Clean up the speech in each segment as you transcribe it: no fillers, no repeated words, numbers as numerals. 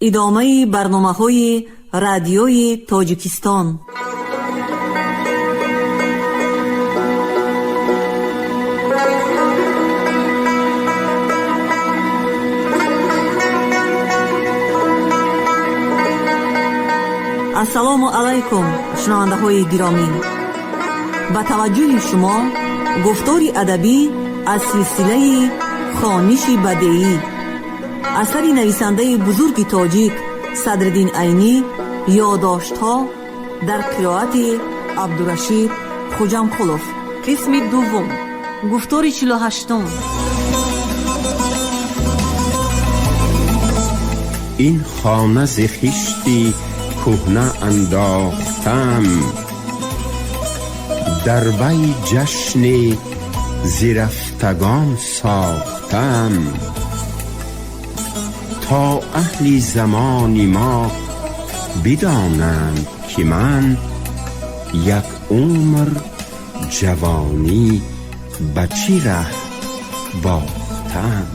Идомаи барномаҳои Радиои Тоҷикистон. Ассалому алайкум, шунавандаҳои гиромӣ. Ба таваҷҷӯҳи шумо гуфтори адабӣ аз силсилаи «Хониши бадеӣ», асари нависандаи бузурги тоҷик Садриддин Айнӣ, «Ёдоштҳо» дар қироати Абдурашид Хуҷамқулов, қисми дуввум, гуфтори 48-ум. Ин хона зи хишти кӯҳна андохтам, дар вай ҷашни зирафтагон сохтам, то аҳли замони мо бидонанд, ки ман як умр ҷавонӣ ба чӣ раҳ бохтам.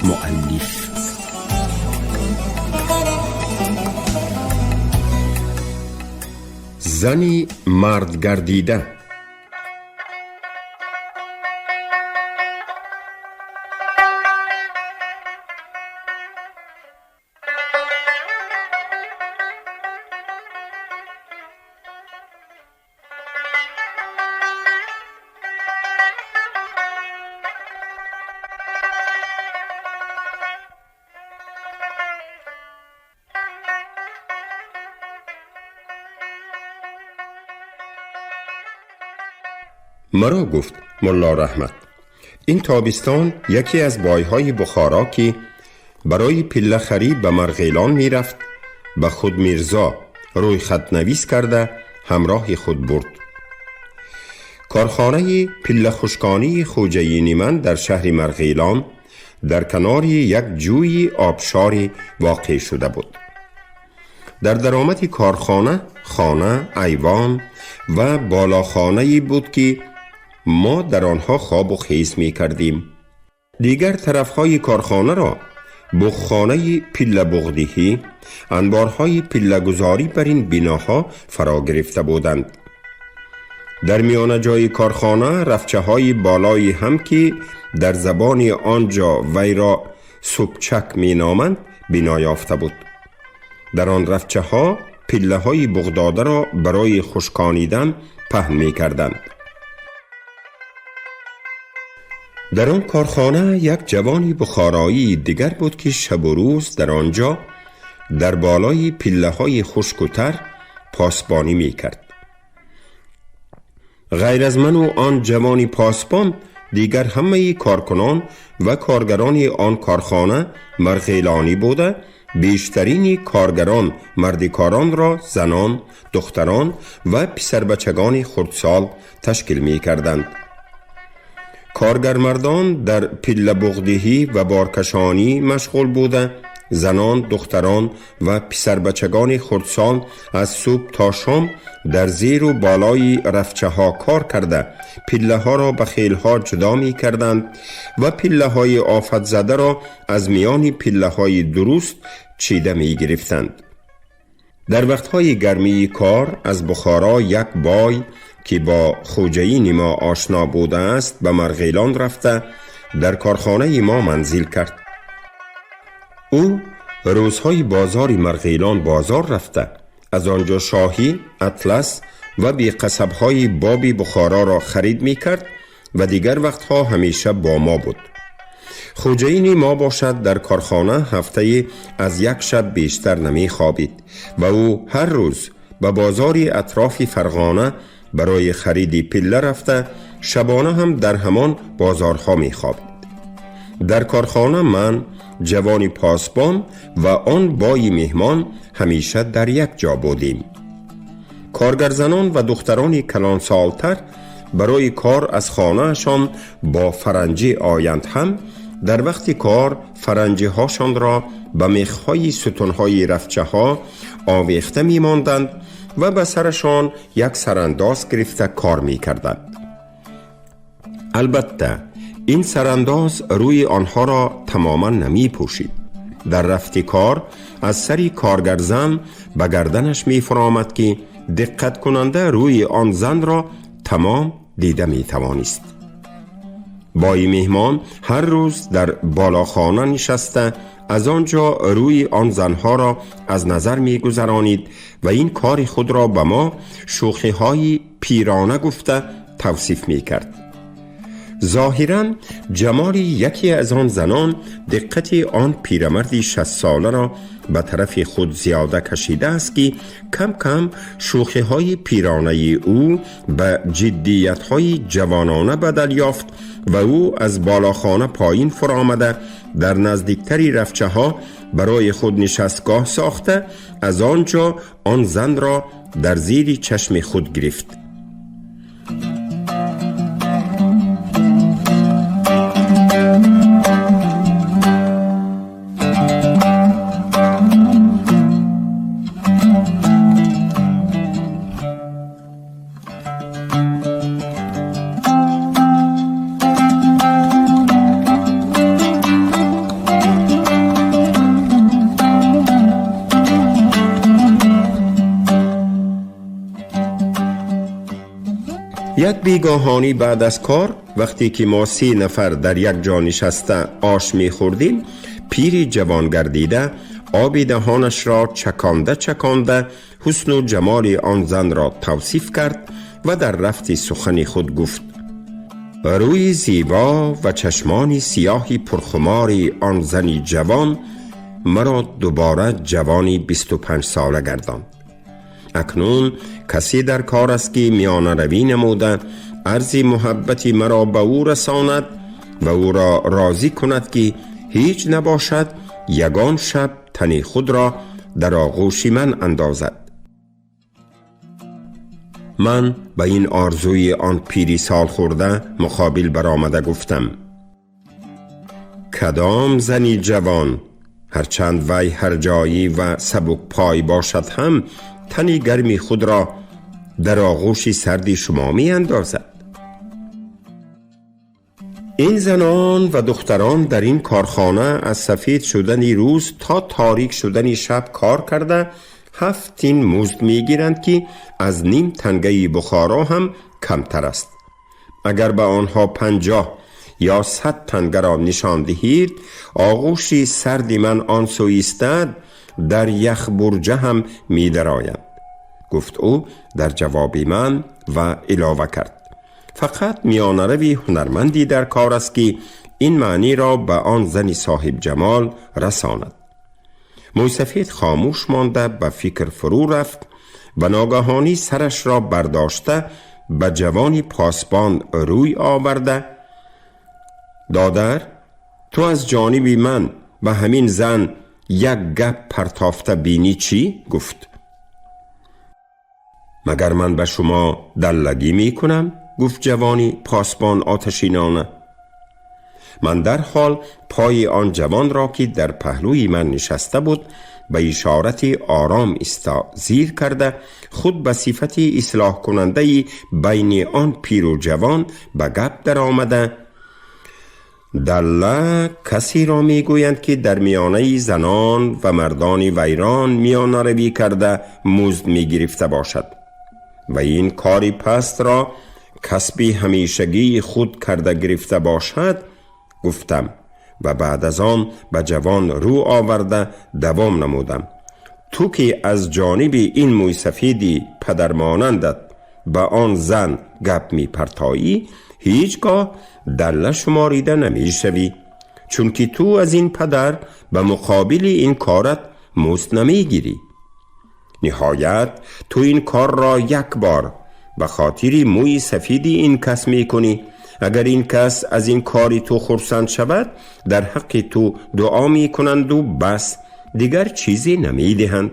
Муаллиф. Зани мардгардида. Маро гуфт Мулло Раҳмат: ин тобистон яке аз бойҳои Бухоро, ки барои пиллахарӣ ба Марғелон мерафт, ба худ Мирзо рӯйхатнавис карда ҳамроҳи худ бурд. Корхонаи пиллахушконии хоҷаини ман дар шаҳри Марғелон дар канори як ҷӯи обшорӣ воқеъ шуда буд. Дар даромади корхона хона, айвон ва болохонае буд, ки мо дар онҳо хобу хез мекардем. Дигар тарафҳои корхонаро буғхонаи пиллабуғдиҳӣ, анборҳои пиллагузорӣ бар ин биноҳо фаро гирифта буданд. Дар миёнаҷои корхона рафчаҳои болои ҳам, ки дар забони он ҷо вайро субчак меноманд, бино ёфта буд. Дар он рафчаҳо пиллаҳои буғдодаро барои хушконидан паҳн мекарданд. Дар он корхона як ҷавони бухороии дигар буд, ки шабу рӯз дар он ҷо дар болои пиллаҳои хушку тар посбонӣ мекард. Ғайр аз ману он ҷавони посбон, дигар ҳамаи коркунон ва коргарони он корхона марғелонӣ буда, бештарини коргарон мардикоронро занон, духтарон ва писарбачагони хурдсол ташкил мекарданд. Коргармардон дар пиллабуғдиҳӣ ва боркашонӣ машғул буда, занон, духтарон ва писарбачагони хурдсол аз субҳ то шом дар зеру болои рафчаҳо кор карда, пиллаҳоро ба хелҳо ҷудо мекарданд ва пиллаҳои офатзадаро аз миёни пиллаҳои дуруст чида мегирифтанд. Дар вақтҳои гармии кор аз Бухоро як бой, ки бо хоҷаини мо ошно будааст, ба Марғелон рафта дар корхонаи мо манзил кард. Ӯ рӯзҳои бозори Марғелон бозор рафта, аз он ҷо шоҳӣ, атлас ва беқасабҳои боби Бухороро харид мекард ва дигар вақтҳо ҳамеша бо мо буд. Хоҷаини мо бошад, дар корхона ҳафтае аз як шаб бештар намехобид ва ӯ ҳар рӯз ба бозори атрофи Фарғона барои хариди пилла рафта, шабона ҳам дар ҳамон бозорҳо мехобид. Дар корхона ман, ҷавони посбон ва он бои меҳмон ҳамеша дар як ҷо будем. Коргарзанон ва духтарони калонсолтар барои кор аз хонаашон бо фаранҷӣ оянд ҳам, дар вақти кор фаранҷиҳошонро ба мехҳои сутунҳои рафчаҳо овехта мемонданд ва ба сарашон як сарандоз гирифта кор мекарданд. Албатта, ин сарандоз рӯи онҳоро тамоман намепӯшид. در رفت کار از سری کارگر زن به گردنش می فرامد که دقت کننده روی آن زن را تمام دیده می توانست. بای مهمان هر روز در بالاخانه نشسته از آنجا روی آن زنها را از نظر می گذرانید و این کار خود را به ما شوخی های پیرانه گفته توصیف می کرد. ظاهراً جمال یکی از آن زنان دقت آن پیرمردی 60 ساله را به طرف خود زیاده کشیده است که کم کم شوخی های پیرانه او به جدیت های جوانانه بدل یافت و او از بالاخانه پایین فرآمده در نزدیکتری رفچه ها برای خود نشستگاه ساخته از آنجا آن زن را در زیر چشم خود گرفت. یک بیگاهانی بعد از کار وقتی که ما 3 نفر در یک جا نشسته آش می خوردیم، پیر جوان گردیده آب دهانش را چکانده چکانده حسن و جمال آن زن را توصیف کرد و در رفت سخن خود گفت: روی زیبا و چشمان سیاهی پرخمار آن زن جوان مرا دوباره جوانی 25 ساله گرداند. اکنون کسی در کار است که میانه روی نموده عرض محبتی مرا به او رساند و او را راضی کند که هیچ نباشد یگان شب تن خود را در آغوش من اندازد. من به این آرزوی آن پیری سال خورده مقابل برآمده گفتم: کدام زنی جوان، هرچند وی هر جایی و سبک پای باشد، هم تنی گرمی خود را در آغوش سردی شما می اندازد؟ این زنان و دختران در این کارخانه از سفید شدن روز تا تاریک شدن شب کار کرده 7 تین مزد می گیرند که از نیم تنگه بخارا هم کمتر است. اگر به آنها 50 یا 100 تنگه را نشان دهید، آغوش سرد من آن سو ایستد در یخ برجه هم می درآیند. گفت او در جواب من و علاوه کرد: فقط میانه روی هنرمندی در کار است که این معنی را به آن زن صاحب جمال رساند. موسفید خاموش مانده به فکر فرو رفت و ناگهانی سرش را برداشته به جوانی پاسبان روی آورده: دادر، تو از جانب من به همین زن یک گپ پرتافته بینی چی؟ گفت: مگر من به شما دلگی می کنم؟ گفت جوانی پاسبان آتشینانه. من در حال پای آن جوان را که در پهلوی من نشسته بود به اشارت آرام استا زیر کرده خود به صفت اصلاح کننده بین آن پیر و جوان به گپ در آمده: دله کسی را می گویند که در میانه زنان و مردان ویران میانه روی کرده مزد می گرفته باشد و این کاری پست را کسب همیشگی خود کرده گرفته باشد. گفتم و بعد از آن به جوان رو آورده دوام نمودم: تو که از جانب این موی سفیدی پدرمانندت به آن زن گپ می پرتایی، هیچگاه دله شماریده نمی شوی، چون که تو از این پدر به مقابل این کارت مزد نمی گیری. نهایت تو این کار را یک بار به خاطر موی سفیدی این کس می کنی. اگر این کس از این کاری تو خرسند شود، در حق تو دعا می کنند و بس، دیگر چیزی نمی دهند.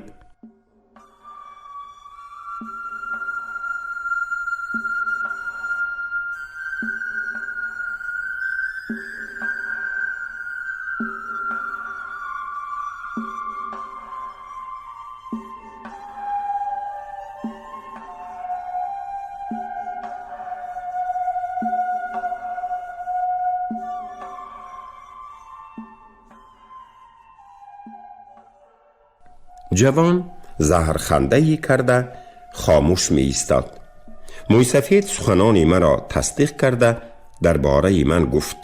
ҷавон заҳрхандае карда хомӯш меистод. Мӯйсафед суханони маро тасдиқ карда дар бораи ман гуфт: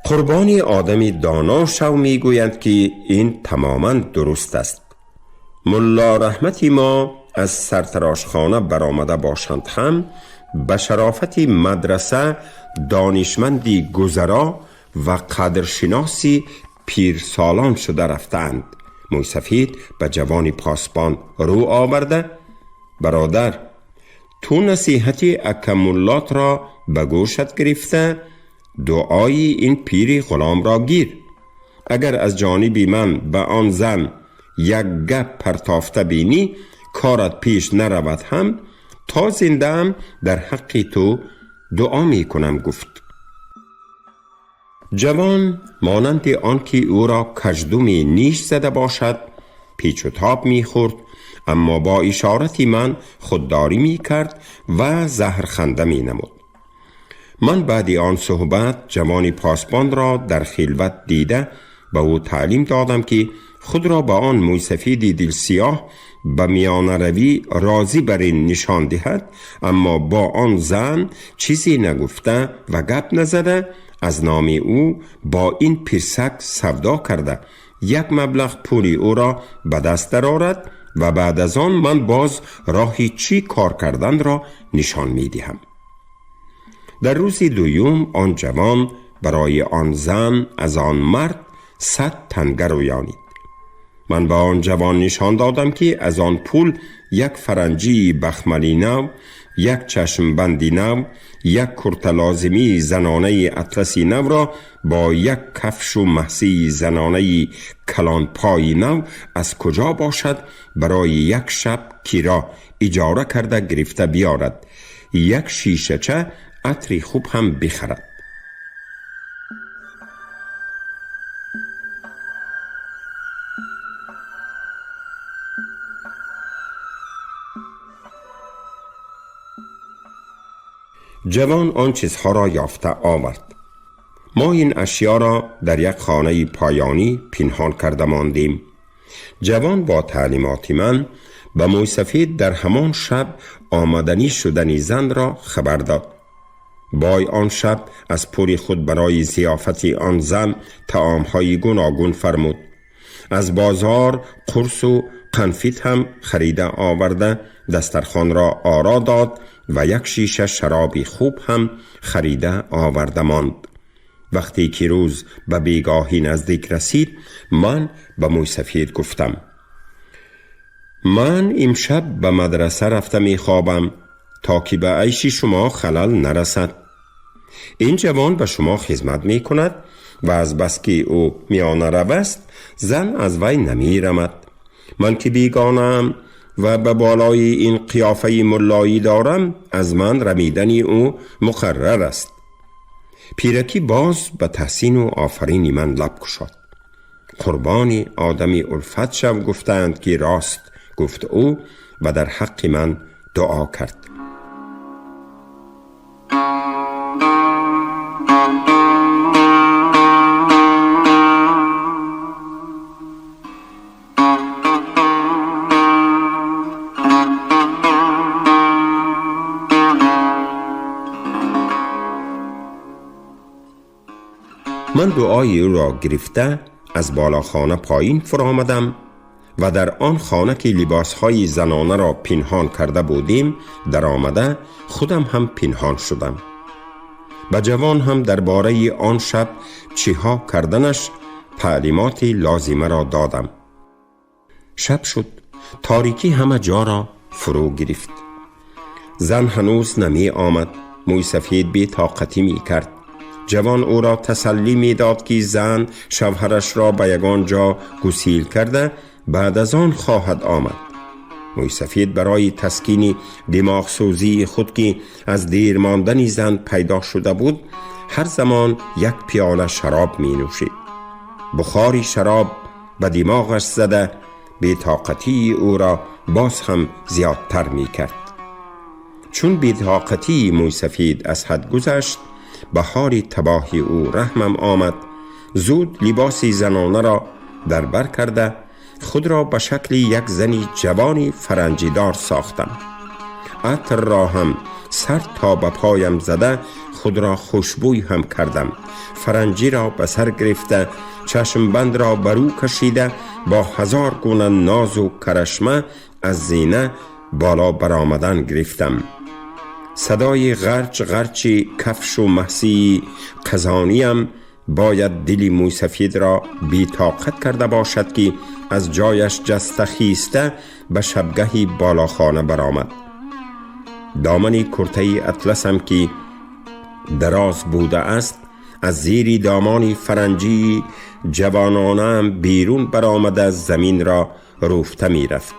қурбони одами доно шав мегӯянд ки ин тамоман дуруст аст. Мулло Раҳмати мо аз сартарошхона баромада бошанд ҳам ба шарофати мадраса донишманди гузаро ва қадршиноси пирсолон шуда рафтаанд. Мӯйсафед ба ҷавони посбон рӯ оварда: бародар, ту насиҳати акамуллотро ба гӯшат гирифта дуои ин пири ғуломро гир. Агар аз ҷониби ман ба он зан як гап партофта бинӣ, корат пеш наравад ҳам то зиндаам дар ҳаққи ту дуо мекунам, гуфт. Ҷавон монанди он ки ӯро каждуми ниш зада бошад печу тоб мехӯрд, аммо бо ишорати ман худдорӣ мекард ва заҳрханда менамуд. Ман баъди он суҳбат ҷавони посбонро дар хилват дида ба ӯ таълим додам ки худро ба он мӯйсафеди дилсиёҳ ба миёнаравӣ розӣ бар ин нишон диҳад, аммо бо он зан чизе нагуфта ва гап назада аз номи ӯ бо ин пирсак савдо карда як маблағ пули ӯро ба даст дарорад ва баъд аз он ман боз роҳи чӣ кор карданро нишон медиҳам. Дар рӯзи дуюм он ҷавон барои он зан аз он мард 100 танга рӯёнид. Ман ба он ҷавон нишон додам ки аз он пул як фаранҷии бахмали нав, як чашмбанди нав, як курталозимии занонаи атласи навро бо як кафшу маҳсии занонаи калонпои нав аз куҷо бошад барои як шаб киро иҷора карда гирифта биёрад, як шишача атри хуб ҳам бихарад. Ҷавон он чизҳоро ёфта овард. Мо ин ашёро дар як хонаи поёнӣ пинҳон карда мондем. Ҷавон бо таълимоти ман ба мӯйсафед дар ҳамон шаб омаданӣ шудани занро хабар дод. Бой он шаб аз пули худ барои зиёфати он зан таомҳои гуногун фармуд. Аз бозор қурсу қанфит ҳам харида оварда дастархонро оро дод ва як шиша шароби хуб ҳам харида оварда монд. Вақте ки рӯз ба бегоҳӣ наздик расид, ман ба мӯйсафед гуфтам: ман имшаб ба мадраса рафта мехобам то ки ба айши шумо халал нарасад. Ин ҷавон ба шумо хизмат мекунад ва аз бас ки ӯ миёнарав аст, зан аз вай намерамад. Ман ки бегонаам ва ба болои ин қиёфаи муллоӣ дорам, аз ман рамидани ӯ муқаррар аст. Пиракӣ боз ба таҳсину офарини ман лаб кушод. Қурбони одами улфат шав, гуфтаанд ки рост, гуфт ӯ ва дар ҳаққи ман дуо кард. Ман дуои ӯро гирифта аз балохона поин фуромадам ва дар он хона ки либосҳои занонаро пинҳон карда будем даромада худам ҳам пинҳон шудам. Ба ҷавон ҳам дар бораи он шаб чиҳо карданаш таълимоти лозимаро додам. Шаб шуд, торикӣ ҳама ҷоро фурӯ гирифт. Зан ҳанӯз намеомад. Мӯйсафед бетоқатӣ мекард. Ҷавон ӯро тасаллӣ медод ки зан шавҳарашро ба ягон ҷо гусил карда баъд аз он хоҳад омад. Мӯйсафед барои таскини димоғсӯзии худ ки аз дер мондани зан пайдо шуда буд, ҳар замон як пиёла шароб менӯшид. Бухори шароб ба димоғаш зада бетоқатии ӯро боз ҳам зиёдтар мекард. Чун бетоқатии мӯйсафед аз ҳад гузашт, ба ҳоли табоҳи ӯ раҳмам омад. Зуд либоси занонаро дар бар карда خود را به شکل یک زن جوانی فرنجیدار ساختم. عطر را هم سر تا به پایم زده خود را خوشبوی هم کردم. فرنجی را به سر گرفته، چشم بند را برو کشیده، با هزار گونه ناز و کرشمه از زینه بالا برآمدن گرفتم. صدای غرچ غرچی کفش و محسی قزانیم باید دلی موسفید را بی طاقت کرده باشد که از جایش جسته خیسته به شبگهی بالاخانه برآمد. دامن کرته اطلسم که دراز بوده است از زیر دامان فرنجی جوانانم بیرون برآمده زمین را روفته می رفت.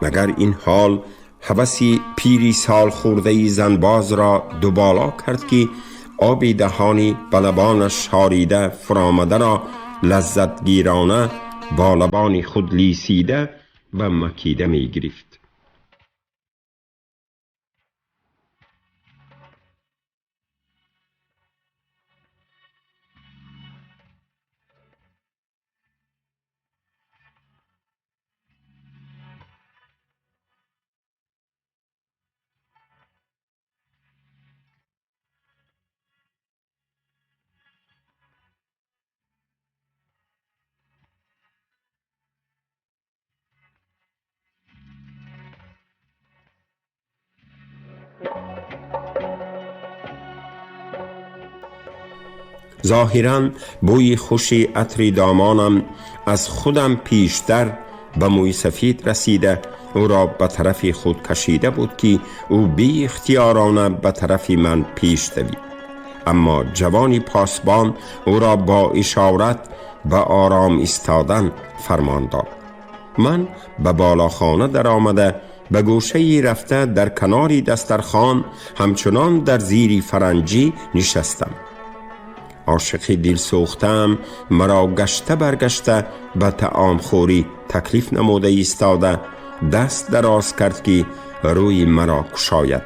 مگر این حال هوسی پیری سال خورده زنباز را دوبالا کرد که آبی دهانی به لبانش شاریده فرامده را لذت گیرانه با لبان خود لیسیده و مکیده می گرفت. ظاهراً بوی خوش عطر دامانم از خودم پیشتر به موی سفید رسیده او را به طرف خود کشیده بود که او بی اختیارانه به طرف من پیش دوید. اما جوانی پاسبان او را با اشارت به آرام ایستادن فرمان داد. من به بالاخانه در آمده به گوشه‌ای رفته در کناری دسترخوان همچنان در زیر فرنجی نشستم. عاشق دل سوختم مرا گشته برگشته به طعام خوری تکلیف نموده ایستاده دست دراز کرد که روی مرا کشاید.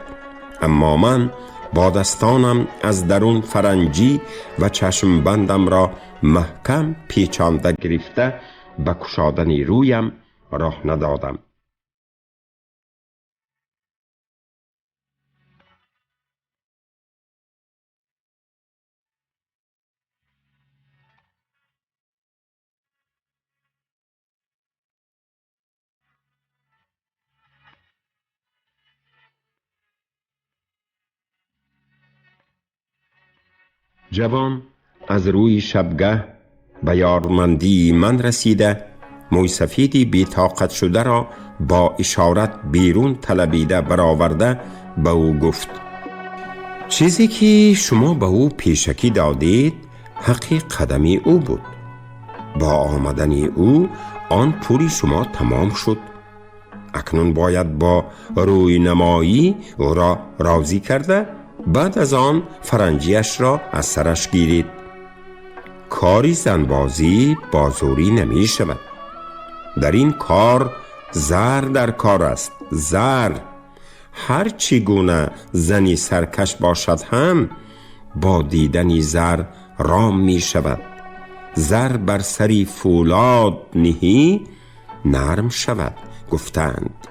اما من با دستانم از درون فرنجی و چشم بندم را محکم پیچانده گرفته به کشادن رویم راه ندادم. جوان از روی شبگه به یارمندی من رسیده موی سفیدی بی طاقت شده را با اشارت بیرون طلبیده برآورده به او گفت: چیزی که شما به او پیشکی دادید حق قدمی او بود. با آمدن او آن پول شما تمام شد. اکنون باید با روی نمایی او را راضی کرده بعد از آن فرنجیش را از سرش گیرید. کاری زنبازی با زوری نمی شود. در این کار زر در کار است. زر. هر چی گونه زنی سرکش باشد هم با دیدن زر رام می شود. زر بر سری فولاد نهی نرم شود گفتند.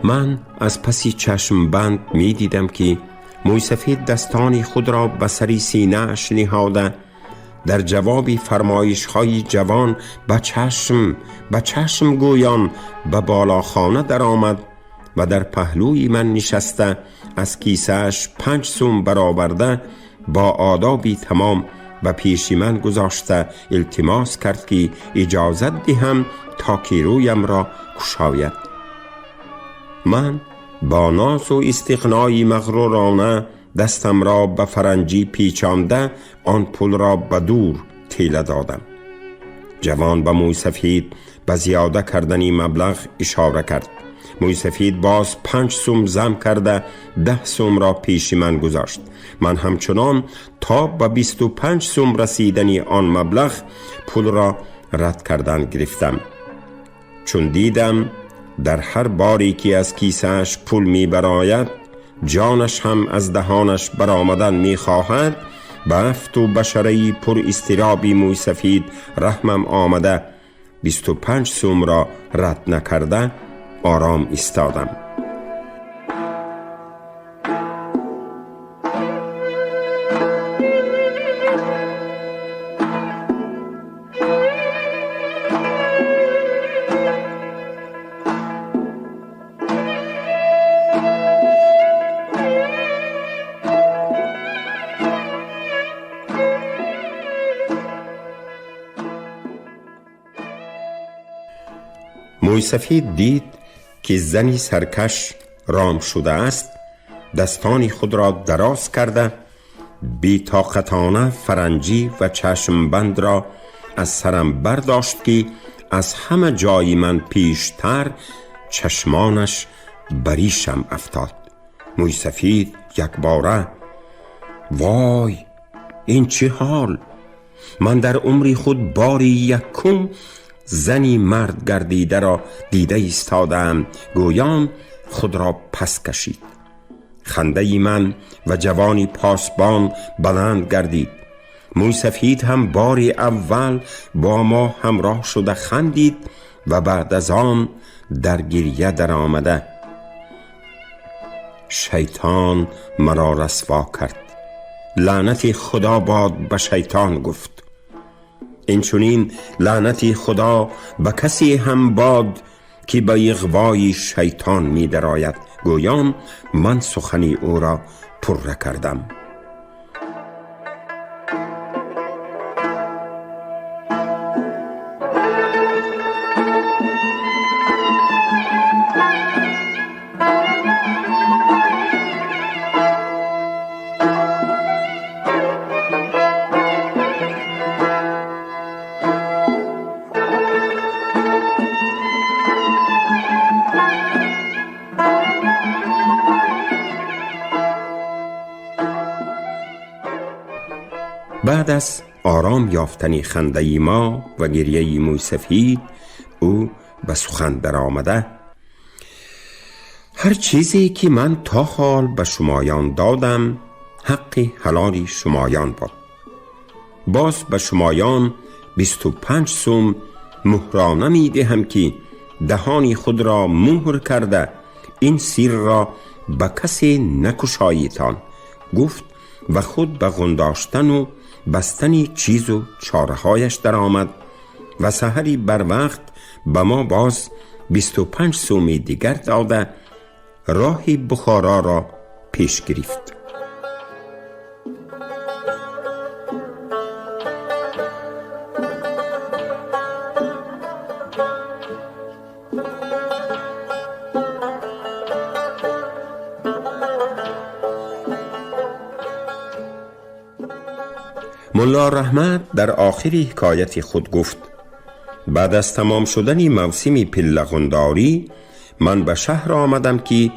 من از پسی چشم بند می دیدم که موی سفید دستانی خود را به سری سینه اش نهاده در جواب فرمایش های جوان به چشم گویان به بالاخانه در آمد و در پهلوی من نشسته از کیسه اش 5 سوم برآورده با آدابی تمام به پیش من گذاشته التماس کرد که اجازت دهم تا که رویم را کشاید. من با ناز و استغنای مغرورانه دستم را به فرنجی پیچانده آن پول را به دور تیله دادم. جوان به موی سفید به زیاده کردن مبلغ اشاره کرد. موی باز 5 سوم زم کرده 10 سوم را پیش من گذاشت. من همچنان تا به 25 سوم رسیدن آن مبلغ پول را رد کردن گرفتم. چون دیدم در هر باری که از کیسه‌اش پول می براید جانش هم از دهانش برآمدن می خواهد، به افت و بشره‌ای پر اضطرابی موی سفید رحمم آمده 25 سوم را رد نکرده آرام ایستادم. موی سفید دید که زنی سرکش رام شده است، دستانی خود را دراز کرده بی‌طاقتانه فرنجی و چشم بند را از سرم برداشت که از همه جای من پیشتر چشمانش بریشم افتاد. موی سفید یک باره وای این چه حال، من در عمری خود باری یکم زنی مرد گردیده را دیده ایستادم، گویان خود را پس کشید. خنده من و جوانی پاسبان بلند گردید. موی سفید هم باری اول با ما همراه شده خندید و بعد از آن در گریه در آمده. شیطان مرا رسوا کرد. لعنت خدا باد به شیطان گفت. این چنین لعنت خدا به کسی هم باد که به اغوای شیطان می درآید. گویان من سخنی او را پر کردم. بعد از آرام یافتن خنده ما و گریه موی سفید، او به سخن در آمده: هر چیزی که من تا حال به شمایان دادم حق حلال شمایان بود. باز به شمایان 25 سوم مهرانه می دهم که دهانی خود را مهر کرده این سیر را به کسی نکشاییتان. گفت و خود به غنداشتن و بستن چیز و چاره هایش در آمد و سحری بر وقت به ما باز 25 سومی دیگر داده راه بخارا را پیش گرفت. ملا رحمت در آخر حکایت خود گفت: بعد از تمام شدن موسم پله‌غنداری من به شهر آمدم که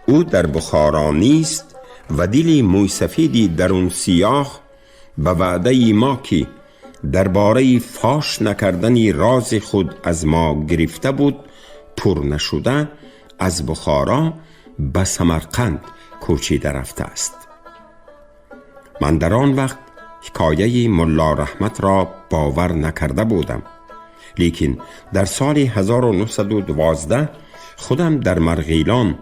او در بخارا نیست و دل موی سفیدی درون سیاه به وعده ما که درباره فاش نکردن راز خود از ما گرفته بود پر نشده از بخارا به سمرقند کوچیده رفته است. من در آن وقت حکایه ملا رحمت را باور نکرده بودم، لیکن در سال 1912 خودم در مرغیلان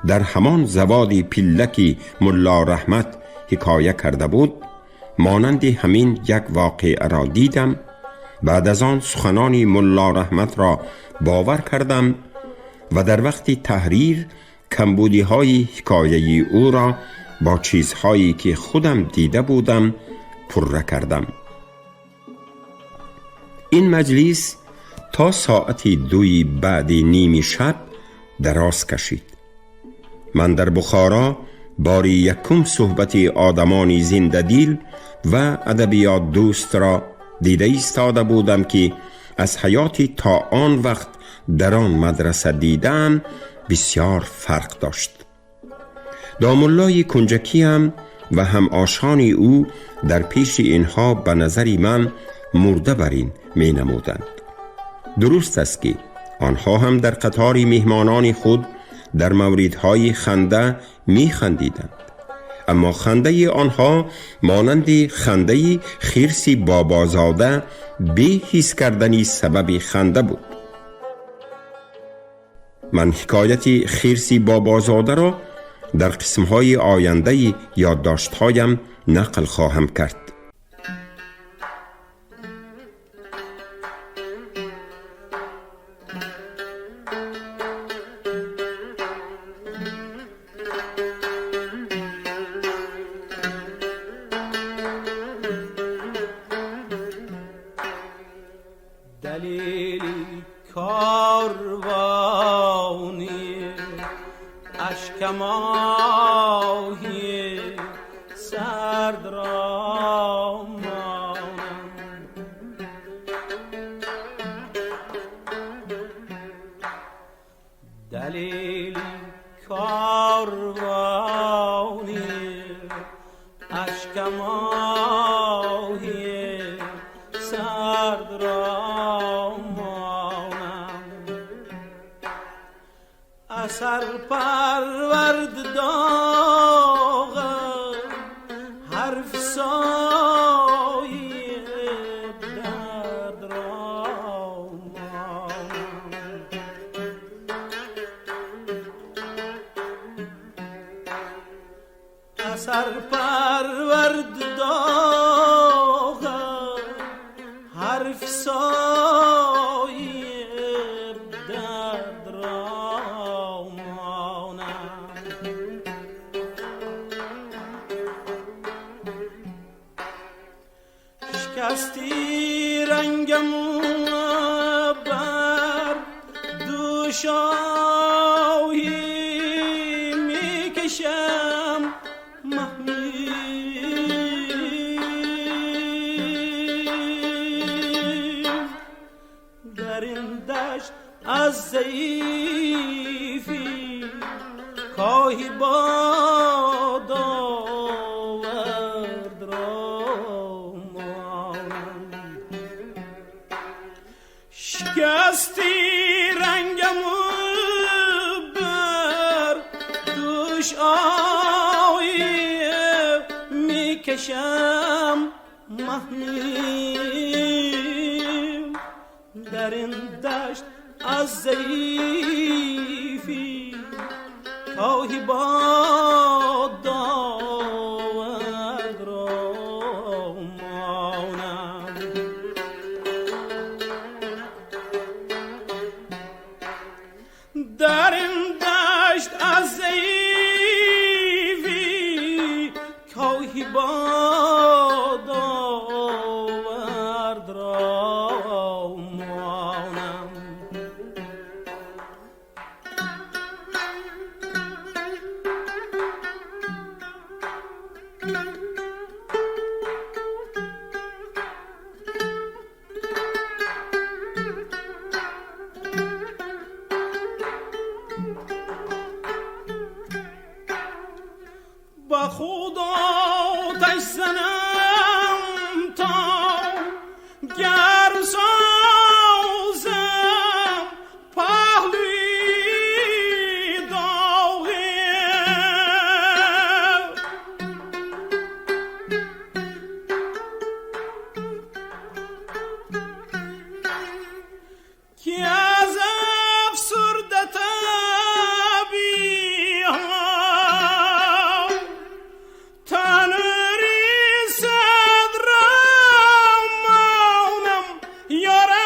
در همان زوادی پلکی ملا رحمت حکایه کرده بود مانند همین یک واقعه را دیدم. بعد از آن سخنان ملا رحمت را باور کردم و در وقت تحریر کمبودی های حکایه او را با چیزهایی که خودم دیده بودم پر کردم. این مجلس تا ساعت 2 بعد نیم شب دراز کشید. من در بخارا باری یکم صحبت آدمانی زنده دل و ادبیات دوست را دیده ایستاده بودم که از حیاتی تا آن وقت در آن مدرسه دیدم بسیار فرق داشت. دامولای کنجکی هم و هم آشانی او در پیش اینها به نظر من مرده برین می نمودند. درست است که آنها هم در قطار میهمانان خود در موردهای خنده می خندیدند، اما خنده آنها مانند خنده خرس بابازاده بی حس کردن سبب خنده بود. من حکایت خرس بابازاده را در قسمهای آینده یادداشت‌هایم نقل خواهم کرد. دلیل کاروانی اشک ماهی سرد را مانم، دلیل کاروانی اشک ماهی سرد را مانم، اثر پرورد داغم حرف سایه درد را مانم، اثر پرورد داغم حرف سایه درد را مانم، شکستی رنگم بر دوش آهی میکشم محمیل، در این دشت از ضعیفی کاهی باد آورد را مانم، شکستی رنگم بر دوش آهی میکشم محمیل، در این دشت از ضعیفی کاهی باد آورد را مانم، در این دشت از ضعیفی کاهی باد آورد را مانم. با خود آتش زنم تا گرم سازم پهلوی داغی، که از افسرده طبیعی ها تنوری صدر مانم یارم،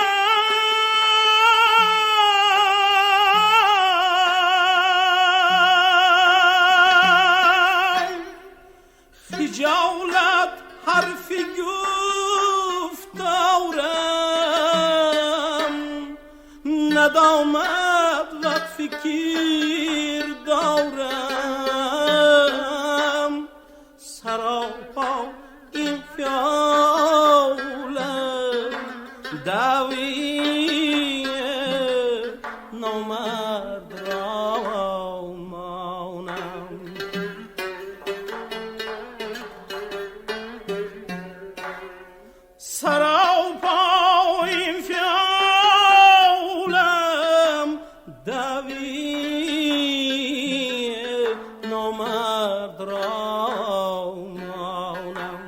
خجالت حرفی گفتارم ندامت وقت فکر دارم، سراپا این فیاله دعوی نامرد را فرد را مانم.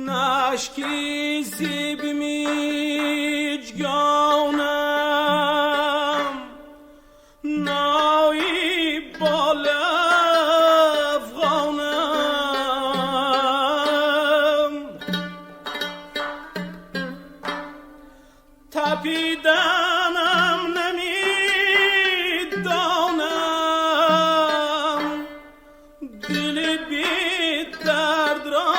نشکی زیب میجگانم نایی بال افغانم، تپیدنم نمیدانم دل بی درد را.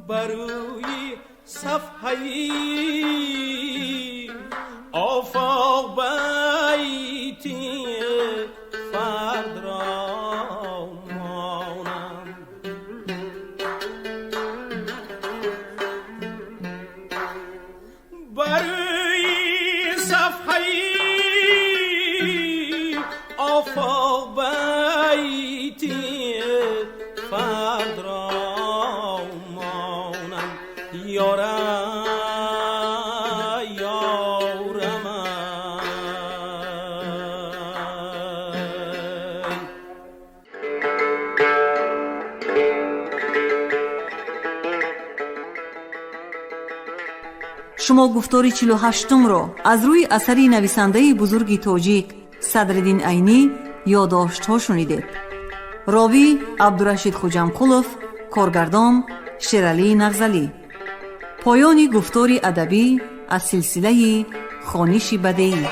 بروی صفحه‌ای آفاق بیتی فرد را مانم. بروی صفحه‌ای آفاق بیتی فرد را یارم یارم. Шумо гуфтори 48-умро аз рӯи асари нависандаи бузурги тоҷик Садриддин Айнӣ ёддоштҳо шунидед. Ровӣ Абдурашид Хуҷамқулов, коргардон Шералӣ Нағзалӣ. Поёни гуфтори адабӣ аз силсилаи хониши бадеӣ.